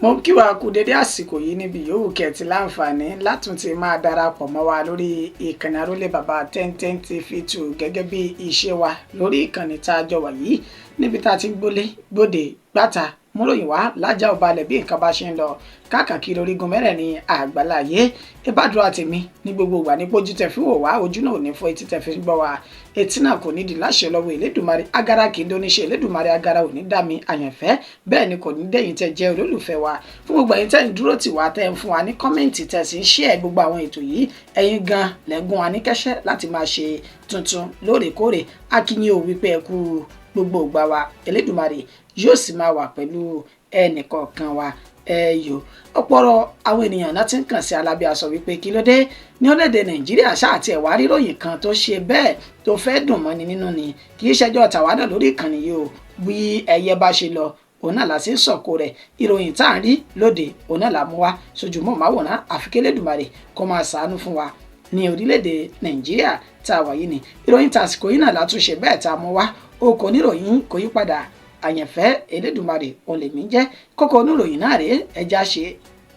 Mo ń kí wa kú dédé àsìkò yìí níbi yòówù kẹ́ ẹ ti láǹfààní látún ti máa darapọ̀ mọ́ wa lórí ìkànnì Arólé Bàbá 1010 TV 2 gẹ́gẹ́ bí ìṣe wa lórí ìkànnì tá a jọ wà yìí, níbi tá a ti ń gbólé gbòde gbàtà múròyìn wá lájà ọbalẹ̀ bí nǹkan bá ṣe ń lọ káàkiri orígun mẹ́rẹ̀ẹ̀rin àgbáláyé. Ìbádùn tèmi ní gbogbo ìgbà ní pójú tẹ fi wò wá, ojú náà ò ní fọ́, etí tẹ fi ń gbọ́ wá, etí náà kò nídìí láṣẹ lọ́wọ́ Elédùmarè. Agara kì í dóníṣe Elédùmarè, agara ò ní dá mi àyànfẹ́, bẹ́ẹ̀ ni kò ní dẹ̀yìn tẹ jẹ́ olólùfẹ́ wa. Fún gbogbo ẹ̀yin tẹ́ ń dúró tì wá, tẹ́ ń fún wa ní comment, tẹ́ sì ń share gbogbo àwọn ètò yìí, ẹ̀yin gan lẹ́gùn wa ní kẹ́sẹ́ láti máa ṣe tuntun lóòrèkóòrè. Akínyìn ò wípé ẹ kú gbogbo ìgbà wa, Elédùmarè yóò sì máa wà pẹ̀lú ẹnìkọ̀ọ̀kan wa. Ẹyọ ọ̀pọ̀rọ̀ àwọn ènìyàn náà ti ń kàn sí alábẹ́ aṣọ wípé kí ló dé ní orílẹ̀-èdè Nàìjíríà ṣáà tiẹ̀ wá ríròyìn kan tó ṣe bẹ́ẹ̀ tó fẹ́ dùn mọ́ni nínú ni. Kì í ṣẹjọ́ tàwa náà lórí ìkànnì yìí o. Bí ẹyẹ bá ṣe lọ, òun náà la ṣe ń sọ̀kò rẹ̀. Ìròyìn tá à ń rí lóde, òun náà la mú wá sójúmọ́ máwòrán. Àfi k'Elédùmarè kó máa ṣàánú fún wa ní orílẹ̀-èdè Nàìjíríà tá a wà yìí ni. Ìròyìn tàsìkò yìí náà látúnṣe bẹ́ẹ̀ tá a mú wá. O kò níròyìn kò yí padà, àyànfẹ́ Elédùmarè òun lèmi jẹ́. Kókó oníròyìn náà rèé, ẹja ṣe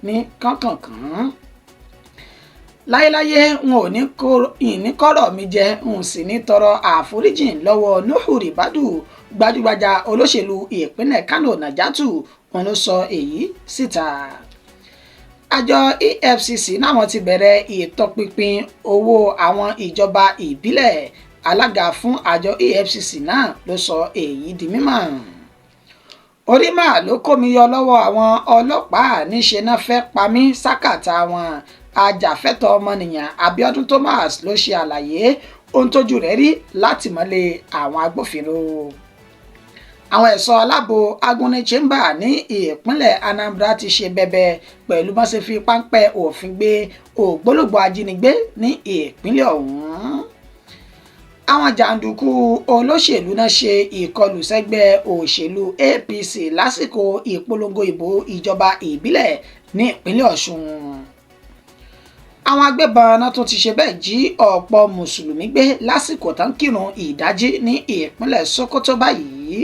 ní kánkànkàn. Láyéláyé n ò ní kọ́rọ̀ mi jẹ, n sì ní tọrọ àforíjìn lọ́wọ́ Nuhu Ribadu, gbajúgbajà olóṣèlú ìpínlẹ̀ Kano Najatu òun ló sọ èyí síta. Àjọ EFCC náwọn ti bẹ̀rẹ̀ ìtọpinpin owó àwọn ìjọba ìbílẹ̀. Alága fún àjọ EFCC náà ló sọ èyí di mímọ̀. Orí mà ló kó mi yọ lọ́wọ́ àwọn ọlọ́pàá, níṣẹ́ náà fẹ́ pa mí sákàtà wọn. Ajàfẹ́tọ̀ọ́ ọmọnìyàn Abíọ́dún Thomas ló ṣe àlàyé ohun tójú rẹ̀ rí látìmọ́lé àwọn agbófinró. Àwọn ẹ̀ṣọ́ aláàbò Agúnni Chamber ní ìpínlẹ̀ Anambra ti ṣe bẹbẹ pẹ̀lú bọ́n ṣe fi páńpẹ́ òfin gbé ògbólógbòó ajínigbé ní ìpínlẹ̀ ọ̀hún. Àwọn jàǹdùkú olóṣèlú náà ṣe ìkọlù sẹ́gbẹ́ òṣèlú APC lásìkò ìpolongo ìbò ìjọba ìbílẹ̀ ní ìpínlẹ̀ Ọ̀ṣun. Àwọn agbébọn náà tún ti ṣe bẹ́ẹ̀ jí ọ̀pọ̀ mùsùlùmí gbé lásìkò tán kírun ìdájí ní ìpínlẹ̀ Sokoto báyìí.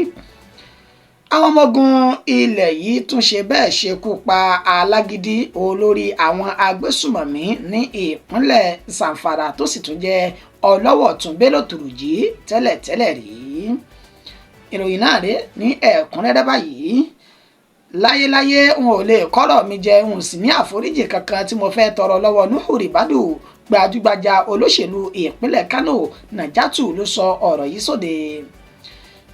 Àwọn ọmọ ogun ilẹ̀ yìí tún ṣe bẹ́ẹ̀ ṣekú pa alágídí olórí àwọn agbésùmọ̀mí ní ìpínlẹ̀ Zamfara tó sì tún jẹ́ ọlọ́wọ̀ tún Bello Turji tẹ́lẹ̀tẹ́lẹ̀ rí. Ìròyìn náà rèé ní ẹ̀kúnrẹ́rẹ́ báyìí. Láyéláyé n ò lè kọ́rọ̀ mi jẹ, n sì ní àforíjì kankan tí mo fẹ́ tọrọ lọ́wọ́ Nuhu Ribadu, gbajúgbajà olóṣèlú ìpínlẹ̀ Kano Najatu ló sọ ọ̀rọ̀ yìí sóde.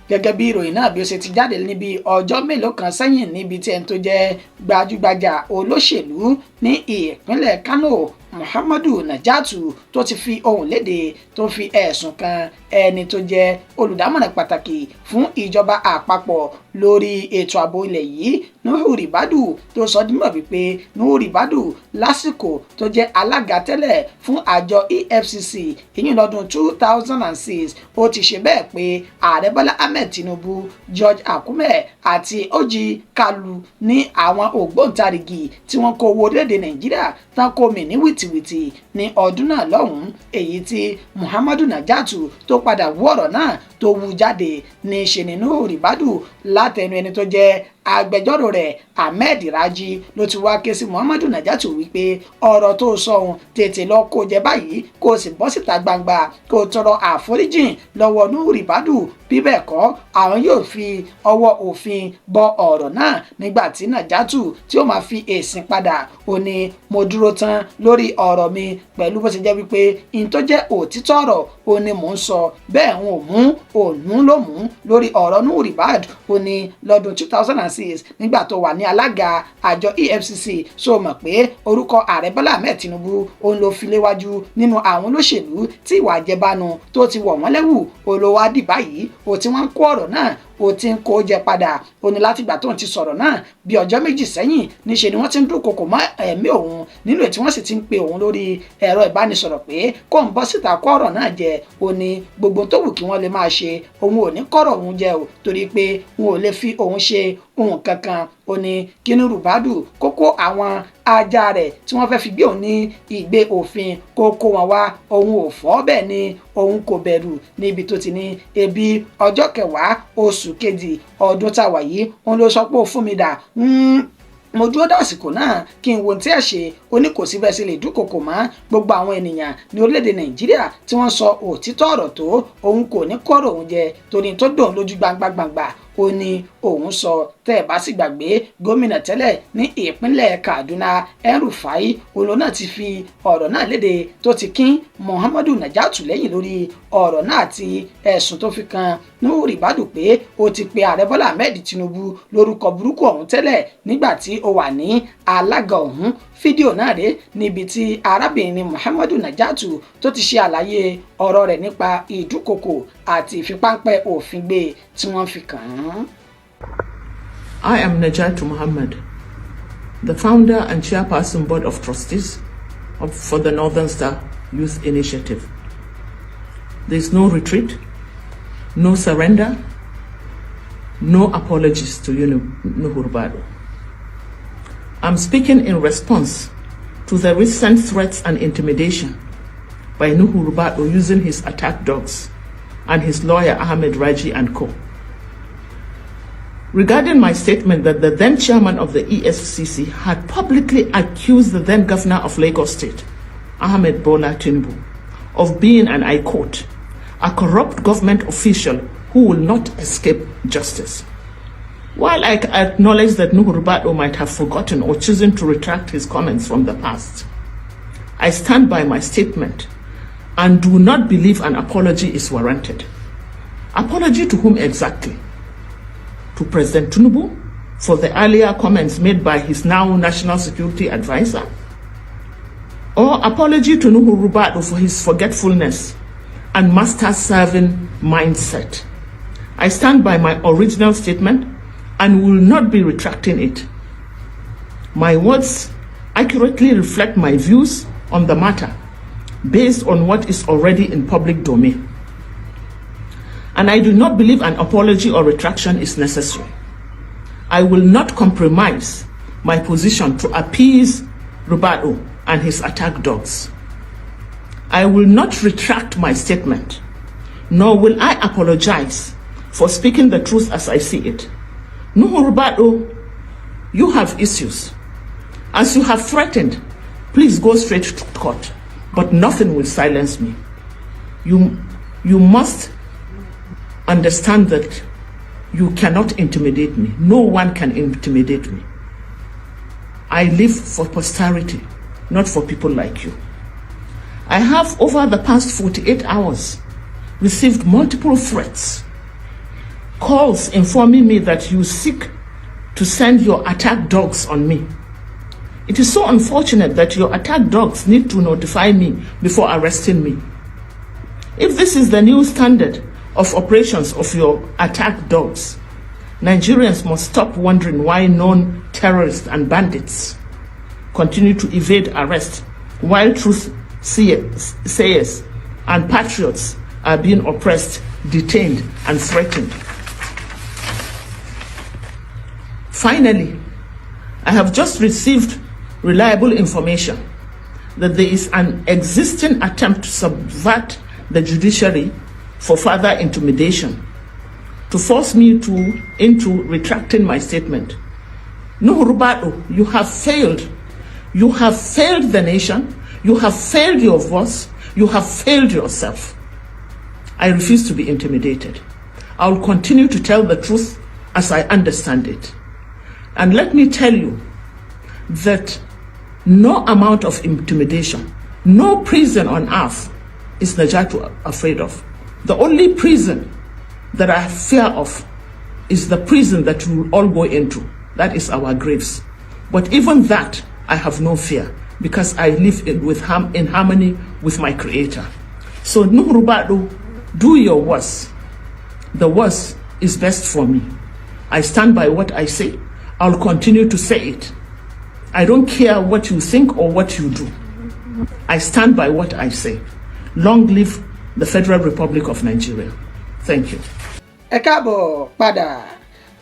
Gẹ́gẹ́ bí ìròyìn náà bí ó ṣe ti jáde níbi ọjọ́ mélòó kan sẹ́yìn, níbi tí ẹni tó jẹ́ gbajúgbajà olóṣèlú ní ìpínlẹ̀ Kano Muhammadu Najatu tó ti fi ohùn léde tó fi ẹ̀sùn kan ẹni tó jẹ́ olùdámọ̀ràn pàtàkì fún ìjọba àpapọ̀ lórí ètò ààbò ilẹ̀ yìí Nuhu Ribadu, tó sọ dímọ̀ wípé Nuhu Ribadu lásìkò tó jẹ́ alága tẹ́lẹ̀ fún àjọ EFCC ìyún lọ́dún 2006, ó ti ṣe bẹ́ẹ̀ pé ààrẹ Bọ́lá Ahmed Tinubu, George Akume àti Orji Kalu ní àwọn ògbóǹtarìgì tí wọ́n kó owó orílẹ̀-èdè Nàìjíríà tán kó mì ní wìtìwìtì ní ọdún náà lọ́hùn-ún, èyí tí Muhammadu Najatu tó padà wú ọ̀rọ̀ náà tó wú jáde ní ṣe nínú Ribadu látẹnu ẹni tó jẹ́ agbẹjọ́rò rẹ̀ Ahmed Raji ló ti wá ké sí Muhammadu Najatu wípé ọ̀rọ̀ tó sọ ohun tètè lọ kó jẹ báyìí, kó o sì bọ́ síta gbangba kó o tọrọ àforíjìn lọ́wọ́ Nuhu Ribadu, bí bẹ́ẹ̀ kọ́ àwọn yóò fi ọwọ́ òfin bọ ọ̀rọ̀ náà. Nígbà tí Najatu tí ó máa fi èsì padà, ó ní mo dúró tán lórí ọ̀rọ̀ mi pẹ̀lú bó ṣe jẹ́ wípé in tó jẹ́ òtítọ́ ọ̀rọ̀ ó ní mò ń sọ, bẹ́ẹ̀ ń ò mú òun ló mú lórí ọ̀rọ̀ Nuhu Ribadu. Ó ní lọ́dún 2006 nígbà tó wà ní alága àjọ EFCC, so mọ̀ pé orúkọ ààrẹ Bọ́lá Ahmed Tinubu òun ló fi léwájú nínú àwọn olóṣèlú tí ìwà àjẹbánu tó ti wọ̀ wọ́n lẹ́wù olówádìí báyìí, ó tí wọ́n ń kó ọ̀rọ̀ náà, ó ti ń kó jẹ padà. Ó ní látìgbà tóun ti sọ̀rọ̀ náà bí ọjọ́ méjì sẹ́yìn, níṣe ni wọ́n ti ń dúnkokò mọ́ ẹ̀mí òun nínú ètí, wọ́n sì ti ń pe òun lórí ẹ̀rọ ìbánisọ̀rọ̀ pé kó ń bọ́ síta kó ọ̀rọ̀ náà jẹ. Ó ní gbogbo tó wù kí wọ́n lè máa ṣe, òun ò ní kọ́rọ̀ òun jẹ o, torí pé òun ò lè fi òun ṣe ohun kankan. Ó ní kínú Ribadu kókó àwọn ajá rẹ̀ tí wọ́n fẹ́ fi gbé òun ní ìgbé òfin kó kó wọn wá, òun ò fọ́, bẹ́ẹ̀ ni òun kò bẹ̀rù. Níbi tó ti ní ebi ọjọ́ kẹwàá oṣù kejì ọdún tá a wà yìí, òun ló sọ pé ó fún mi dà. Mo dúró dàsìkò náà kí n wo tí ẹ ṣe. Ó ní kò sí bẹ́ẹ̀ sì lè dúnkokò mọ́ gbogbo àwọn ènìyàn ní orílẹ̀-èdè Nàìjíríà tí wọ́n sọ òtítọ́ ọ̀rọ̀ tó. Òun kò ní kọ́rọ̀ òun jẹ torí tó dòun lójú gbangba gbangba, ó ní òun sọ. Tẹ́ ẹ bá sì gbàgbé, gómìnà tẹ́lẹ̀ ní ìpínlẹ̀ Kaduna, El-Rufai, òun náà ti fi ọ̀rọ̀ náà léde, tó ti kín Muhammadu Najatu lẹ́yìn lórí ọ̀rọ̀ náà àti ẹ̀sùn tó fi kan Nuhu Ribadu pé ó ti pe Ààrẹ Bọ́lá Ahmed Tinubu lórúkọ burúkú ọ̀hún tẹ́lẹ̀ nígbà tí ó wà ní alága ọ̀hún. Fídíò náà rèé níbi tí arábìnrin Muhammadu Najatu tó ti ṣe àlàyé ọ̀rọ̀ rẹ̀ nípa ìdúkokò àti ìfipáńpẹ́ òfin gbé tí wọ́n fi kàn án. I am Najatu Muhammad, the founder and chairperson, Board of Trustees for the Northern Star Youth Initiative. There is no retreat, no surrender, no apologies to you, Nuhu Ribadu. I'm speaking in response to the recent threats and intimidation by Nuhu Ribadu using his attack dogs and his lawyer Ahmed Raji and co. Regarding my statement that the then chairman of the EFCC had publicly accused the then governor of Lagos State, Ahmed Bola Tinubu, of being, and I quote, "a corrupt government official who will not escape justice." While I acknowledge that Nuhu Ribadu might have forgotten or chosen to retract his comments from the past, I stand by my statement and do not believe an apology is warranted. Apology to whom exactly? To President Tinubu for the earlier comments made by his now national security advisor? Or apology to Nuhu Ribadu for his forgetfulness and master-serving mindset? I stand by my original statement and will not be retracting it. My words accurately reflect my views on the matter based on what is already in public domain. And I do not believe an apology or retraction is necessary. I will not compromise my position to appease Ribadu and his attack dogs. I will not retract my statement, nor will I apologize for speaking the truth as I see it. Nuhu Ribadu, you have issues. As you have threatened, please go straight to court, but nothing will silence me. You must understand that you cannot intimidate me. No one can intimidate me. I live for posterity, not for people like you. I have, over the past 48 hours, received multiple threats, calls informing me that you seek to send your attack dogs on me. It is so unfortunate that your attack dogs need to notify me before arresting me. If this is the new standard of operations of your attack dogs, Nigerians must stop wondering why known terrorists and bandits continue to evade arrest while truth sayers and patriots are being oppressed, detained, and threatened. Finally, I have just received reliable information that there is an existing attempt to subvert the judiciary for further intimidation, to force me into retracting my statement. Nuhu Ribadu, you have failed. You have failed the nation. You have failed your voice. You have failed yourself. I refuse to be intimidated. I will continue to tell the truth as I understand it. And let me tell you that no amount of intimidation, no prison on earth is Najatu afraid of. The only prison that I fear of is the prison that we will all go into. That is our graves. But even that, I have no fear because I live in harmony with my Creator. So Nuhu Ribadu, do your worst. The worst is best for me. I stand by what I say. I'll continue to say it. I don't care what you think or what you do. I stand by what I say. Long live the Federal Republic of Nigeria. Thank you. Ẹ káàbọ̀ padà.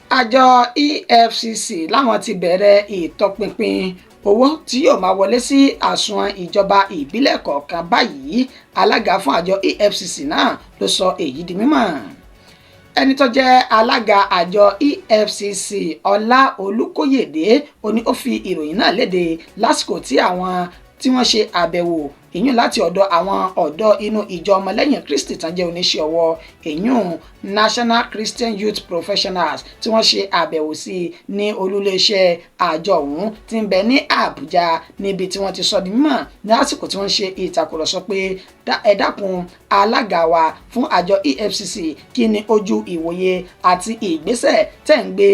Àjọ EFCC láwọn ti bẹ̀rẹ̀ ìtọpinpin owó tí yóò máa wọlé sí àsùnwọ̀n ìjọba ìbílẹ̀ kọ̀ọ̀kan báyìí. Alága fún àjọ EFCC náà ló sọ èyí di mímọ̀. Ẹni tó jẹ́ alága àjọ EFCC, Ọlá Olùkóyèdè, ó ní ó fi ìròyìn náà léde lásìkò tí àwọn tí wọ́n ṣe àbẹ̀wò ìyún láti ọ̀dọ̀ àwọn ọ̀dọ́ inú ìjọ ọmọlẹ́yìn Kristi tán jẹ́ oníṣẹ́ ọwọ́, ìyún National Christian Youth Professionals, tí wọ́n ṣe àbẹ̀wò sí ní olúléeṣẹ́ àjọ ọ̀hún tí ń bẹ ní Àbújá, níbi tí wọ́n ti sọ di mímọ̀ ní àsìkò tí wọ́n ṣe ìtàkùrọ̀sọ pé, "Ẹ dákun, alága wa fún àjọ EFCC, kí ni ojú ìwòye àti ìgbésẹ̀ tẹ́ ń gbé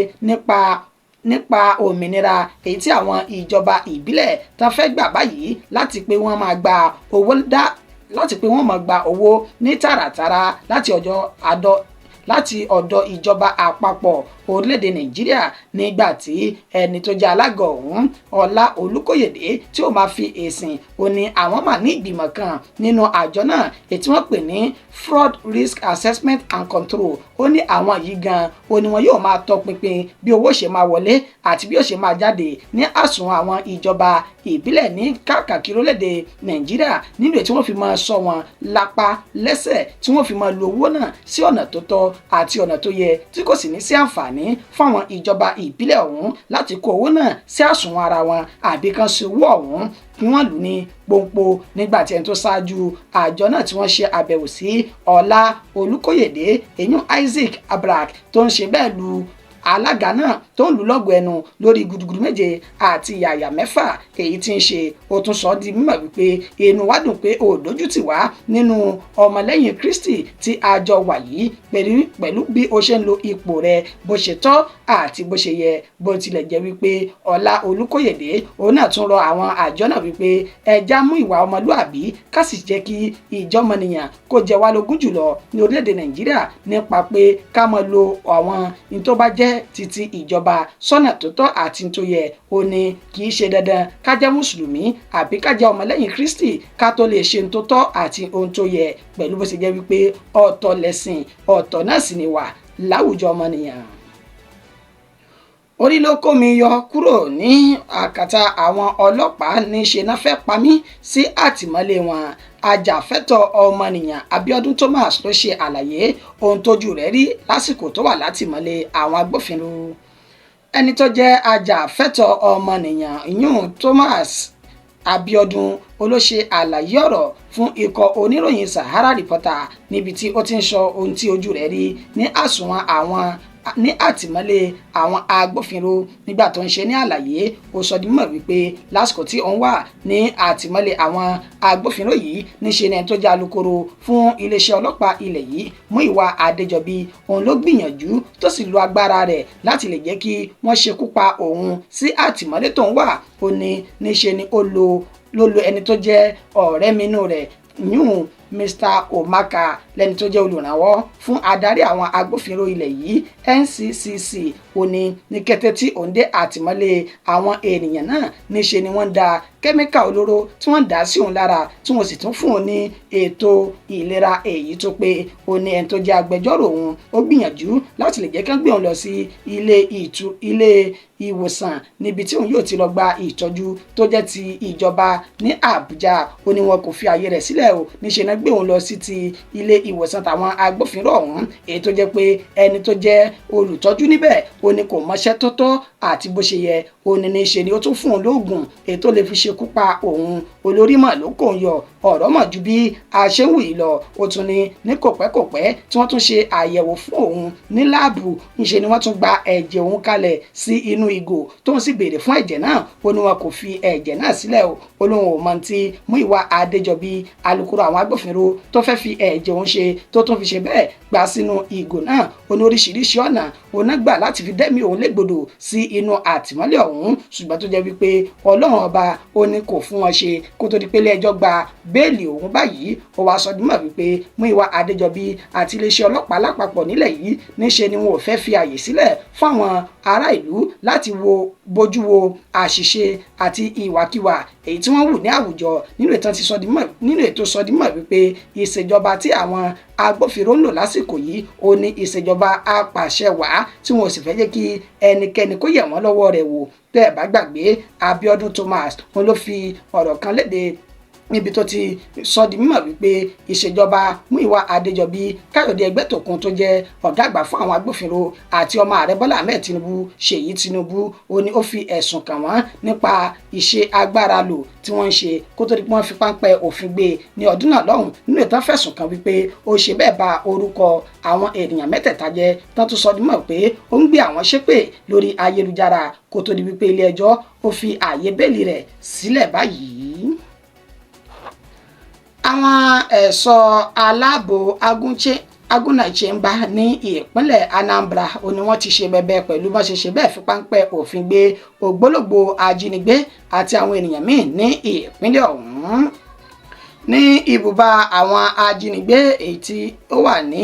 nípa òmìnira èyí tí àwọn ìjọba ìbílẹ̀ tán fẹ́ gbà báyìí láti pé wọ́n máa gba owó dá, láti pé wọ́n máa gba owó ní tààràtàrà láti ọ̀dọ̀ ìjọba àpapọ̀ orílẹ̀-èdè Nàìjíríà?" Nígbà tí ẹni tó jẹ́ alága ọ̀hún, Ọlá Olùkóyèdè, tí ó máa fi èsìn, ó ní àwọn máa ní ìgbìmọ̀ kan nínú àjọ náà èyí tí wọ́n pè ní Fraud Risk Assessment and Control. Ó ní àwọn yìí gan ó ní wọn yóò máa tọpinpin bí owó ṣe máa wọlé àti bí ó ṣe máa jáde ní àsùnwọ̀n àwọn ìjọba ìbílẹ̀ ní káàkiri orílẹ̀-èdè Nàìjíríà, nínú èyí tí wọ́n fi máa sọ wọn lápá lẹ́sẹ̀, tí wọ́n fi máa lo owó náà sí ọ̀nà tó tọ́ àti ọ̀nà tó yẹ, tí kò sì ní sí àǹfààní fáwọn ìjọba ìbílẹ̀ ọ̀hún láti kó owó náà sí àsùnwọ̀n ara wọn àbí kan sí owó ọ̀hún kí wọ́n lù ní pọ́npọ́. Nígbà tí ẹni tó ṣáájú àjọ náà tí wọ́n ṣe àbẹ̀wò sí, Ọlá Olùkóyèdè, èyún Isaac Abrak, tó ń ṣe bẹ́ẹ̀ lu alága náà, tó ń lù lọ́gọ̀ ẹnu lórí gudugudu méje àti yàyà mẹ́fà èyí tí ń ṣe, ó tún sọ di mímọ̀ wípé inú wa dùn pé ó dójú tì wá nínú ọmọlẹ́yìn Kristi tí a jọ wà yìí, pẹ̀lú bí o ṣe ń lo ipò rẹ bó ṣe tọ́ àti bó ṣe yẹ. Bó tilẹ̀ jẹ́ wípé Ọlá Olùkóyèdè òun náà tún rọ àwọn àjọ náà wípé ẹja mú ìwà ọmọlúàbí, ká sì jẹ́ kí ìjọmọnìyàn kó jẹ wá lógún jùlọ ní orílẹ̀-èdè Nàìjíríà, nípa pé ká máa lo àwọn ní tó bá jẹ́ títí ìjọba sọ́nà tó tọ́ àti tó yẹ. Ó ní kì í ṣe dandan ká jẹ́ mùsùlùmí àbí ká jẹ́ ọmọlẹ́yìn Kristi ká tó lè ṣe ohun tó tọ́ àti ohun tó yẹ, pẹ̀lú bó ṣe jẹ́ wípé ọ̀tọ̀ lẹ̀sìn, ọ̀tọ̀ náà sì ni wà láwùjọ ọmọnìyàn. "Orí ló kó mi yọ kúrò ní àkàtà àwọn ọlọ́pàá, níṣẹ́ náà fẹ́ pa mí sí àtìmọ́lé wọn," ajàfẹ́tọ̀ọ́ ọmọnìyàn Abíọ́dún Thomas ló ṣe àlàyé ohun tójú rẹ̀ rí lásìkò tó wà látìmọ́lé àwọn agbófinró. Ẹni tó jẹ́ ajàfẹ́tọ̀ọ́ ọmọnìyàn ìyún Thomas Abíọ́dún olóṣè àlàyé ọ̀rọ̀ fún ikọ̀ oníròyìn Sahara Reporter, níbi tí ó ti ń sọ ohun tí ojú rẹ̀ rí ní àsùnwọ̀n àwọn ní àtìmọ́lé àwọn agbófinró. Nígbà tó ń ṣe ní àlàyé, ó sọ di mímọ̀ wípé lásìkò tí òun wà ní àtìmọ́lé àwọn agbófinró yìí, níṣe ni ẹni tó jẹ́ alukoro fún iléeṣẹ́ ọlọ́pàá ilẹ̀ yìí, Múyìwá Adéjọbí, òun ló gbìyànjú tó sì lo agbára rẹ̀ láti lè jẹ́ kí wọ́n ṣekú pa òun sí àtìmọ́lé tó ń wà. Ó ní níṣe ni ó ló lo ẹni tó jẹ́ ọ̀rẹ́ minú rẹ̀ yún Mr Omaka, lẹ́ni tó jẹ́ olùrànwọ́ fún adarí àwọn agbófinró ilẹ̀ yìí, NCCC. Ó ní ní kété tí òun dé àtìmọ́lé àwọn ènìyàn náà, níṣe ni wọ́n ń da kẹ́míkà olóró tí wọ́n ń dà sí òun lára, tí wọ́n sì tún fún òun ní ètò ìlera èyí tó pé. Ó ní ẹni tó jẹ́ agbẹjọ́rò òun ó gbìyànjú láti lè jẹ́ kí wọ́n gbé òun lọ sí ilé ìwòsàn níbi tí òun yóò ti lọ gba ìtọ́jú tó jẹ́ ti ìjọba ní Àbújá. Ó ní wọn kò fi ààyè rẹ̀ sílẹ̀ o, níṣe náà gbé òun lọ sí ti ilé ìwòsàn tàwọn agbófinró ọ̀hún, èyí tó jẹ́ pé ẹni tó jẹ́ olùtọ́jú níbẹ̀, ó ní kò mọṣẹ́ tó tọ́ àti bó ṣe yẹ. Ó ní níṣe ni ó tún fún un lóògùn èyí tó lè fi ṣekú pa òun. Olórí mọ̀ ló kò ń yọ ọ̀rọ̀ mọ̀ ju bí a ṣe ń wù yìí lọ. Ó tún ní kò pẹ́ kò pẹ́ tí wọ́n tún ṣe àyẹ̀wò fún òun ní láàbù, ńṣe ni wọ́n tún gba ẹ̀jẹ̀ òun kalẹ̀ sí inú ìgò, tóun sì béèrè fún ẹ̀jẹ̀ náà. Ó ní wọn kò fi ẹ̀jẹ̀ náà sílẹ̀ o. Ó lóun ò mọ tí Múyìwá Adéjọbí, alukoro àwọn agbófinró, tó fẹ́ fi ẹ̀jẹ̀ òun ṣe, tó tún fi ṣe bẹ́ẹ̀ gbà sínú ìgò náà. Ó ní oríṣiríṣi ọ̀nà òun náà gbà láti fi dẹ́mi òun légbodò sí inú àtìmọ́lé ọ̀hún, ṣùgbọ́n tó jẹ́ wípé Ọlọ́run ọba ó ní kò fún wọn ṣe kó tó di pé ilé-ẹjọ́ gba béèlì òun báyìí. Ó wàá sọ dímọ̀ wípé Múyìwá Adéjọbí àti iléeṣẹ́ ọlọ́pàá lápapọ̀ nílẹ̀ yìí, níṣe ni wọn ò fẹ́ fi àyè sílẹ̀ fún àwọn ará ìlú láti wo bójú wo àṣìṣe àti ìwàkiwà èyí tí wọ́n wù ní àwùjọ. Nínú ètò sọ dímọ̀ wípé ìṣèjọba tí àwọn agbófinró ń lò lásìkò yìí, ó ní ìṣèjọba apàṣẹwàá tí wọn ò sì fẹ́ jẹ́ kí ẹnikẹ́ni kó yẹ̀ wọ́n lọ́wọ́ rẹ̀ wò. Tẹ́ ẹ̀ bá gbàgbé, Abíọ́dún Thomas òun ló fi ọ̀rọ̀ kan léde. Níbi tó ti sọ di mímọ̀ wípé ìṣèjọba Múyìwá Adéjọbí, Káyọ̀dé Ẹgbẹ́tókun tó jẹ́ ọ̀gá àgbà fún àwọn agbófinró àti ọmọ ààrẹ Bọ́lá Ahmed Tinubu, Ṣèyí Tinubu, ó ní ó fi ẹ̀sùn kàn wọ́n nípa ìṣe agbára lò tí wọ́n ń ṣe kó tó di pé wọ́n fi páńpẹ́ òfin gbé ní ọdún náà lọ́hùn. Nínú ìtàn fẹ̀sùn kàn wípé ó ṣe bẹ́ẹ̀ ba orúkọ àwọn ènìyàn mẹ́tẹ̀ẹ̀ta jẹ́, tán tún sọ di mọ̀ pé ó ń gbé àwọn ṣépè lórí ayélujára kó tó di wípé ilé ẹjọ́ ó fi ààyè bẹ́ẹ̀lì rẹ̀ sílẹ̀ báyìí. Àwọn ẹ̀ṣọ́ aláàbò Agunaechemba ní ìpínlẹ̀ Anambra ó ní wọ́n ti ṣe bẹbẹ pẹ̀lú bọ́n ṣe ṣe bẹ́ẹ̀ fi páńpẹ́ òfin gbé ògbólógbòó ajínigbé àti àwọn ènìyàn míì ní ìpínlẹ̀ ọ̀hún. Ní ibùba àwọn ajínigbé èyí tí ó wà ní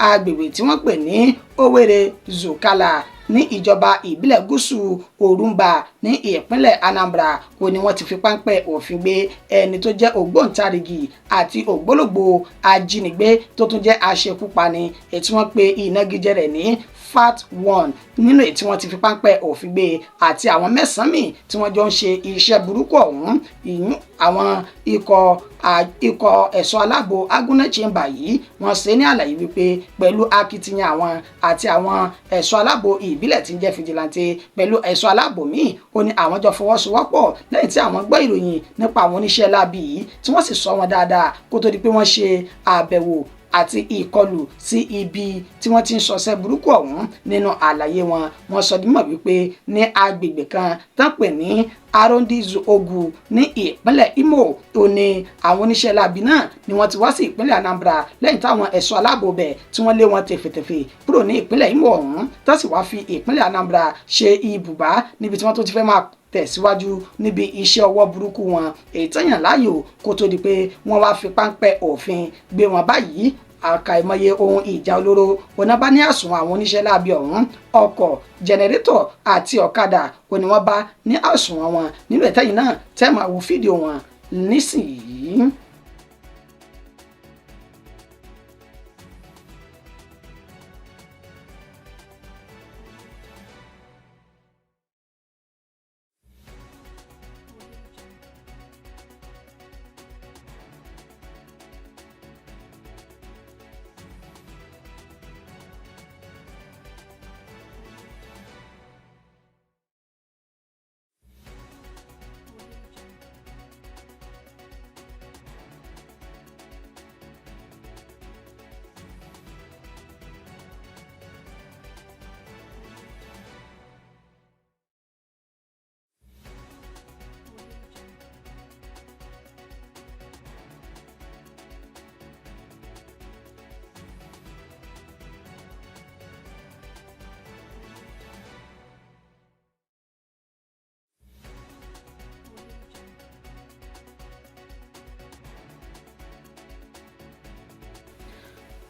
agbègbè tí wọ́n pè ní Owerri Zukala ní ìjọba ìbílẹ̀ gúúsù Orumba ní ìpínlẹ̀ Anambra, ó ní wọ́n ti fi páńpẹ́ òfin gbé ẹni tó jẹ́ ògbóǹtarìgì àti ògbólógbòó ajínigbé tó tún jẹ́ aṣekúpani èyí tí wọ́n pe ìnagijẹ rẹ̀ ní Fat One, nínú èyí tí wọ́n ti fi páńpẹ́ òfin gbé àti àwọn mẹ́sàn-án míì tí wọ́n jọ ń ṣe iṣẹ́ burúkú ọ̀hún. Ìyún àwọn ikọ̀ ẹ̀ṣọ́ aláàbò Agunaechemba yìí, wọ́n ṣe ní àlàyé wípé pẹ̀lú akitiyan àwọn àti àwọn ẹ̀ṣọ́ aláàbò ìbílẹ̀ tí ń jẹ́ fìjìláńtẹ́ pẹ̀lú ẹ̀ṣọ́ aláàbò míì, ó ní àwọn jọ fọwọ́sowọ́pọ̀ lẹ́yìn tí àwọn gbọ́ ìròyìn nípa àwọn oníṣẹ́ láabi yìí, tí wọ́n sì sọ wọn dáadáa kó tó di pé wọ́n ṣe àbẹ̀wò àti ìkọlù sí ibi tí wọ́n ti ń ṣọṣẹ́ burúkú ọ̀hún. Nínú àlàyé wọn, wọ́n sọ dímọ̀ wípé ní agbègbè kan tán pè ní Arondizu Ogu ní ìpínlẹ̀ Imo, tó ní àwọn oníṣẹ́ láabi náà ni wọ́n ti wá sí ìpínlẹ̀ Anambra lẹ́yìn táwọn ẹ̀ṣọ́ aláàbò bẹ̀ tí wọ́n lé wọn tèfètèfè kúrò ní ìpínlẹ̀ Imo ọ̀hún, tó sì wá fi ìpínlẹ̀ Anambra ṣe ibùbá níbi tí wọ́n tó ti fẹ́ máa tẹ̀síwájú níbi iṣẹ́ ọwọ́ burúkú wọn èyí tẹ̀yàn láàyò, kó tó di pé wọ́n wá fi páńpẹ́ òfin gbé wọn báyìí. Àkàìmọye ohun ìjà olóró oná bá ní àsùnwọ̀n àwọn oníṣẹ́ láabi ọ̀hún, ọkọ̀, jẹnẹrétọ̀ àti ọ̀kadà ó ní wọ́n bá ní àsùnwọ̀n wọn. Nínú ìtẹ́yìn náà tẹ́ máa wo fídíò wọn nísìnyìí.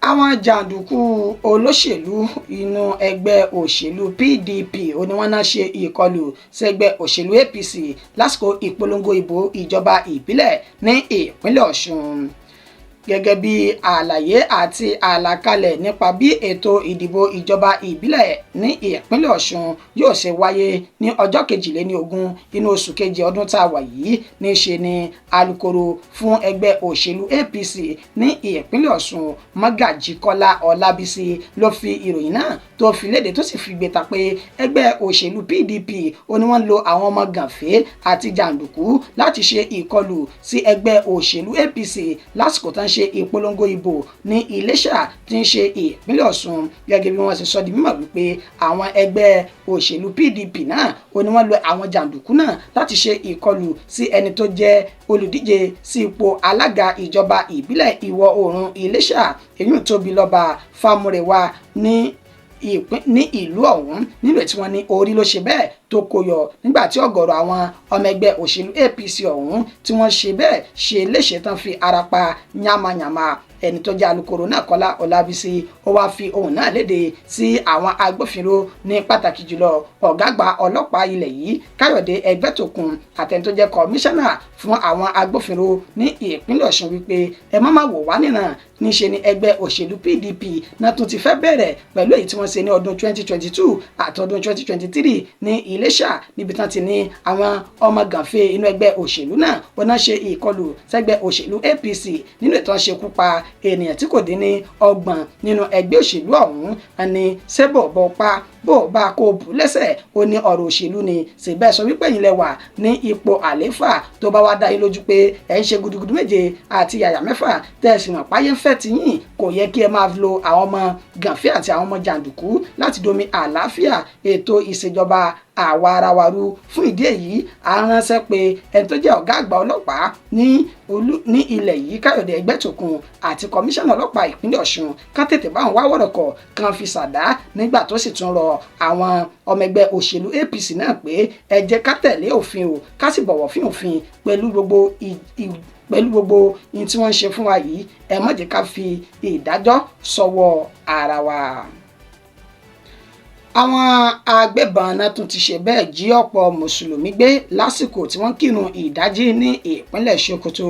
Àwọn jàǹdùkú olóṣèlú inú ẹgbẹ́ òṣèlú PDP ó ní wọ́n náà ṣe ìkọlù sẹ́gbẹ́ òṣèlú APC lásìkò ìpolongo ìbò ìjọba ìbílẹ̀ ní ìpínlẹ̀ Ọ̀ṣun. Gẹ́gẹ́ bí àlàyé àti àlàkalẹ̀ nípa bí ètò ìdìbò ìjọba ìbílẹ̀ ní ìpínlẹ̀ Ọ̀ṣun yóò ṣe wáyé ní ọjọ́ 22 inú oṣù keje ọdún tá a wà yìí, ní ṣe ni alukoro fún ẹgbẹ́ òṣèlú APC ní ìpínlẹ̀ Ọ̀ṣun, Mọ́gàjí Kọ́lá Ọlábísí, ló fi ìròyìn náà tó fi léde, tó sì fi gbé ta pé ẹgbẹ́ òṣèlú PDP ó ní wọ́n lo àwọn ọmọ gànfẹ́ àti jàǹdùkú láti ṣe ìkọlù sí ẹgbẹ́ òṣèlú APC lásìkò tán ṣe ìpolongo ìbò ní Iléṣà tí ń ṣe ìpínlẹ̀ Ọ̀ṣun. Gẹ́gẹ́ bí wọ́n ṣe sọ di mímọ̀ wípé àwọn ẹgbẹ́ òṣèlú PDP náà ó ní wọ́n lo àwọn jàǹdùkú náà láti ṣe ìkọlù sí ẹni tó jẹ́ olùdíje sí ipò alága ìjọba ìbílẹ̀ ìwọ̀ oòrùn Iléṣà, èyí Tóbilọ́ba Fámúrewá ní ìlú ọ̀hún, nílò tí wọ́n ní orí ló ṣe bẹ́ẹ̀ tó kó yọ nígbà tí ọ̀gọ̀rọ̀ àwọn ọmọ ẹgbẹ́ òṣèlú APC ọ̀hún tí wọ́n ṣe bẹ́ẹ̀ ṣe léṣe tán fi ara pa yánmayànma. Ẹni tó jẹ́ alukoro náà, Kọ́lá Ọlábísí, ó wáá fi ohun náà léde sí àwọn agbófinró, ní pàtàkì jùlọ ọ̀gá àgbà ọlọ́pàá ilẹ̀ yìí, Káyọ̀dé Ẹgbẹ́tókun, àtẹni tó jẹ́ kọmíṣánná fún àwọn agbófinró ní ìpínlẹ̀ Ọ̀ṣun wípé ẹ má má wò wá níran. Níṣe ni ẹgbẹ́ òṣèlú PDP náà tún ti fẹ́ bẹ̀rẹ̀ pẹ̀lú èyí tí wọ́n ṣe ní ọdún 2022 àtọdún 2023 ní Iléṣà, níbi tán ti ní àwọn ọmọ gànfẹ́ inú ẹgbẹ́ òṣèlú náà wọn náà ṣe ìkọlù sẹ́gbẹ́ òṣèlú APC nínú ètò ṣekú pa ènìyàn tí kò dín ní 30 nínú ẹgbẹ́ òṣèlú ọ̀hún. Ẹni sẹ́bọ̀ bọ́ pa bó bá kó bù lẹ́sẹ̀, ó ní ọ̀rọ̀ òṣèlú ni síbẹ̀ sọ wípé ẹ̀yin lẹ wà ní ipò àléfà. Tó bá wá dá yín lójú pé ẹ̀ ń ṣe gudugudu méje àti yàyà mẹ́fà, tẹ́ ẹ sì mọ̀ páyé ń fẹ́ ti yín, kò yẹ kí ẹ máa lo àwọn ọmọ gànfẹ́ àti àwọn ọmọ jàǹdùkú láti domi àlàáfíà ètò ìṣèjọba àwa ara wa rú. Fún ìdí èyí, a ránṣẹ́ pé ẹni tó jẹ́ ọ̀gá àgbà ọlọ́pàá ní ilẹ̀ yìí, Káyọ̀dé Ẹgbẹ́tókun, àti kọmíṣánná ọlọ́pàá ìpínlẹ̀ Ọ̀ṣun, kán tètè bá wọn wá wọ̀rọ̀kọ̀ kan fi ṣàdá. Nígbà tó sì tún rọ àwọn ọmọ ẹgbẹ́ òṣèlú APC náà pé ẹ jẹ́ ká tẹ̀lé òfin o, ká sì bọ̀wọ̀ fún òfin pẹ̀lú gbogbo ihun tí wọ́n ń ṣe fún wa yìí. Ẹ má jẹ́ ká fi ìdájọ́ sọ́wọ́ ara wa. Àwọn agbébọn náà tún ti ṣe bẹ́ẹ̀ jí ọ̀pọ̀ mùsùlùmí gbé lásìkò tí wọ́n kírun ìdájí ní ìpínlẹ̀ Sokoto,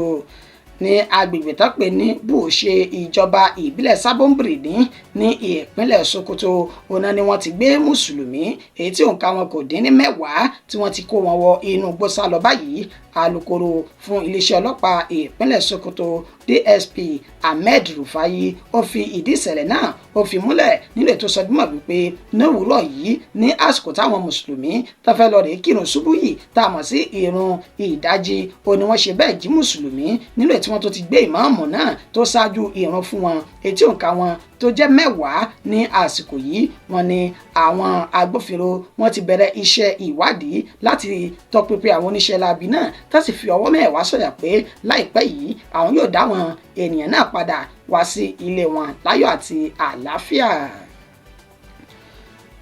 ní agbègbè tó pè ní Bùṣe, ìjọba ìbílẹ̀ Sabon Birni ní ìpínlẹ̀ Sokoto. Ọ̀nà ni wọ́n ti gbé mùsùlùmí èyí tí òǹkà wọn kò dín ní 10 tí wọ́n ti kó wọn wọ inú igbó sá lọ báyìí. Alūkkóró fún iléeṣẹ́ ọlọ́pàá ìpínlẹ̀ Sokoto, DSP Ahmed Rufai, ó fi ìdí ìṣẹ̀lẹ̀ náà ó fi múlẹ̀ nínú ètò sọdúnmọ̀ wípé ní òwúrọ̀ yìí, ní àsìkò táwọn mùsùlùmí tó fẹ́ lọ rèé kírun ṣubú yìí tá a mọ̀ sí ìrun ìdájí, ó ní wọ́n ṣe bẹ́ẹ̀ jí mùsùlùmí nínú ètò wọn tó ti gbé ìmáàmù náà tó ṣáájú ìrun fún wọn, ètí òǹkà wọn tó jẹ́ 10 ní àsìkò yìí. Wọ́n ní àwọn agbófinró wọ́n ti bẹ̀rẹ̀ iṣẹ́ ìwádìí láti tọpinpin àwọn oníṣẹ́ láabi náà, tá sì fi ọwọ́ 10 sọ̀yà pé láìpẹ́ yìí àwọn yóò dá àwọn ènìyàn náà padà wá sí ilé wọn láyọ̀ àti àlàáfíà.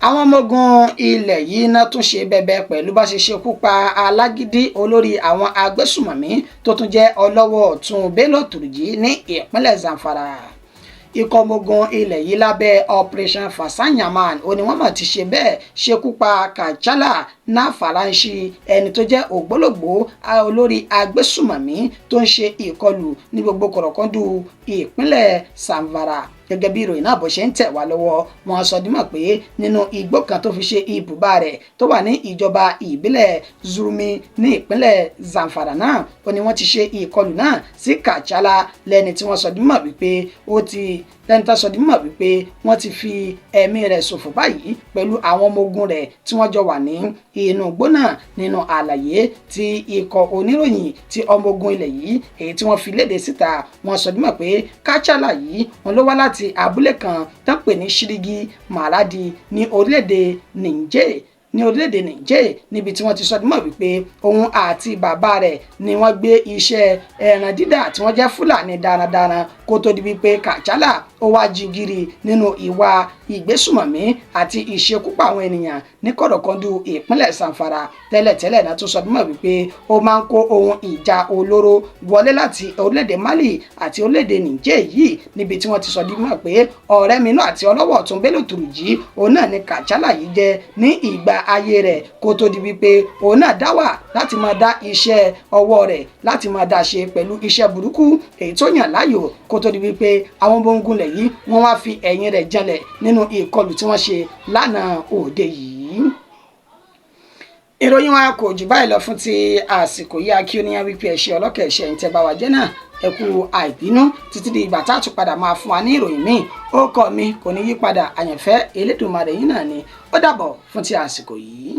Àwọn ọmọ ogun ilẹ̀ yìí náà tún ṣe bẹbẹ pẹ̀lú bá ṣe ṣekú pa alágídí olórí àwọn agbésùmọ̀mí tó tún jẹ́ ọlọ́wọ́ ọ̀tún Bello Turji ní ìpínlẹ̀ Zamfara. Ikọ̀ ọmọ ogun ilẹ̀ yìí lábẹ́ Operation Fansan Yamma ó ní wọ́n mọ̀ ti ṣe bẹ́ẹ̀ ṣekú pa Kachalla Nafarashi, ẹni tó jẹ́ ògbólógbòó olórí agbésùmọ̀mí tó ń ṣe ìkọlù ní gbogbo kọ̀rọ̀kọ́ndù ìpínlẹ̀ Zamfara. Gẹ́gẹ́ bí ìròyìn náà bó ṣe ń tẹ̀ wá lọ́wọ́, wọ́n sọ dímọ̀ pé nínú igbó kan tó fi ṣe ibùba rẹ̀ tó wà ní ìjọba ìbílẹ̀ Zurmi ní ìpínlẹ̀ Zamfara náà, ó ní wọ́n ti ṣe ìkọlù náà sí Kachalla, lẹ́ni tí wọ́n sọ dímọ̀ wípé ó ti lẹ́ni tó sọ dímọ̀ wípé wọ́n ti fi ẹ̀mí rẹ̀ ṣòfò báyìí pẹ̀lú àwọn ọmọ ogun rẹ̀ tí wọ́n jọ wà ní inú igbó náà. Nínú àlàyé tí ikọ̀ oníròyìn tí ọmọ ogun ilẹ̀ yìí èyí tí wọ́n fi léde síta, wọ́n sọ dímọ̀ pé Kachalla yìí wọn ló wá láti abúlé kan tán pè ní Shirigi Maradi ní orílẹ̀-èdè Niger, níbi tí wọ́n ti sọ dímọ̀ wípé òun àti bàbá rẹ̀ ni wọ́n gbé iṣẹ́ ẹran dídà tí wọ́n jẹ́ Fúlàní darandaran, kó tó di wípé Kachalla ó wá jingiri nínú ìwà ìgbésùmọ̀mí àti ìṣekúpa àwọn ènìyàn ní kọ̀rọ̀kọ́ndù ìpínlẹ̀ Zamfara. Tẹ́lẹ̀tẹ́lẹ̀ náà tún sọ dímọ̀ wípé ó máa ń kó ohun ìjà olóró wọlé láti orílẹ̀-èdè Mali àti orílẹ̀-èdè Niger yìí, níbi tí wọ́n ti sọ dímọ̀ pé ọ̀rẹ́ mi náà àti ọlọ́wọ́ ọ̀tún Bello Turji òun náà ni Kachalla yìí jẹ́ ní ìgbà ayé rẹ̀, kó tó di wípé òun náà dá wà láti máa dá iṣẹ́ ọwọ́ rẹ̀ láti máa dá ṣe pẹ̀lú iṣẹ́ burúkú èyí tó yàn láàyò, kó tó di wípé àwọn ọmọ ogun lẹ̀ yìí wọ́n wá fi ẹ̀yìn rẹ̀ janlẹ̀ nínú ìkọlù tí wọ́n ṣe lánàá òde yìí. Ìròyìn wa kò jù báyìí lọ fún ti àsìkò yìí. Akí oníyàn wípé ẹ̀ṣẹ̀ ọlọ́kẹ̀ ẹ̀ṣẹ̀ ń tẹ́ bá wa jẹ́ náà, ẹ kú àìbínú títí di ìgbà tá a tún padà máa fún wa ní ìròyìn míì. Ó kọ́ mi kò ní yí padà, àyànfẹ́ Elédùmarè yín náà ni. Ó dàbọ̀ fún ti àsìkò yìí.